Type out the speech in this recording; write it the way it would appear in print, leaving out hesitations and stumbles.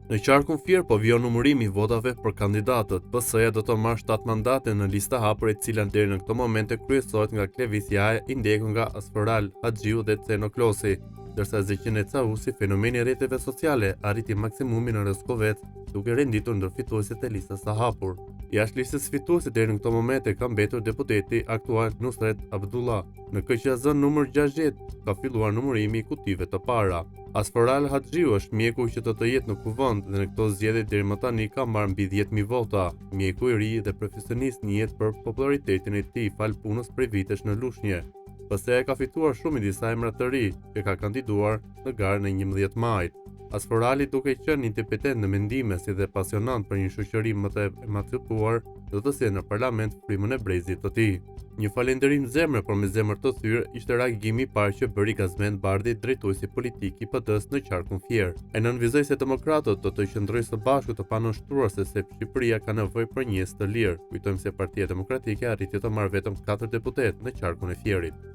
Në qarkun Fier po vijon numërimi i votave për kandidatët. PS-ja do të marrë 7 mandate në listë të hapur e cila deri në këto momente kryesohet nga Klevis Jahaj i ndjekur nga Asforal Haxhiu dhe Ceno Klosi. Ndërsa Zeqine Causi, fenomeni i rrjeteve sociale, arriti maksimumin në Roskovec, duke u renditur ndër fituesit e listës së hapur. Jashtë listës fituese deri në këto momente ka mbetur deputeti aktual Nusret Abdullah. Në KQZ numër 60 ka filluar numërimi i kutive të para. Asforal Haxhiu është mjeku që do të jetë në kuvend dhe në këto zgjedhje deri më tani ka marrë mbi 10.000 vota. Mjeku i ri dhe profesionist njihet për popularitetin e tij falë punës prej vitesh në Lushnje. PS-ja ka fituar shumë me disa emra të ri që ka kandiduar në garën e 11 majit. Asforali duke qenë independent në mendime si dhe pasionant për një shoqëri më të emancipuar, do të sjellë në parlament frymën e brezit të tij. Një falënderim zemre, por me zemër të thyer, ishte reagimi i parë që bëri Gazmend Bardhi, drejtuesi politik i PD-së në qarkun Fier. Ai nënvizoi se demokratët do të qëndrojnë së bashku të panënshtruar se se Shqipëria ka nevojë për njerëz të lirë. Kujtojmë se Partia Demokratike arriti të marrë vetëm 4 deputetë në qarkun e Fierit.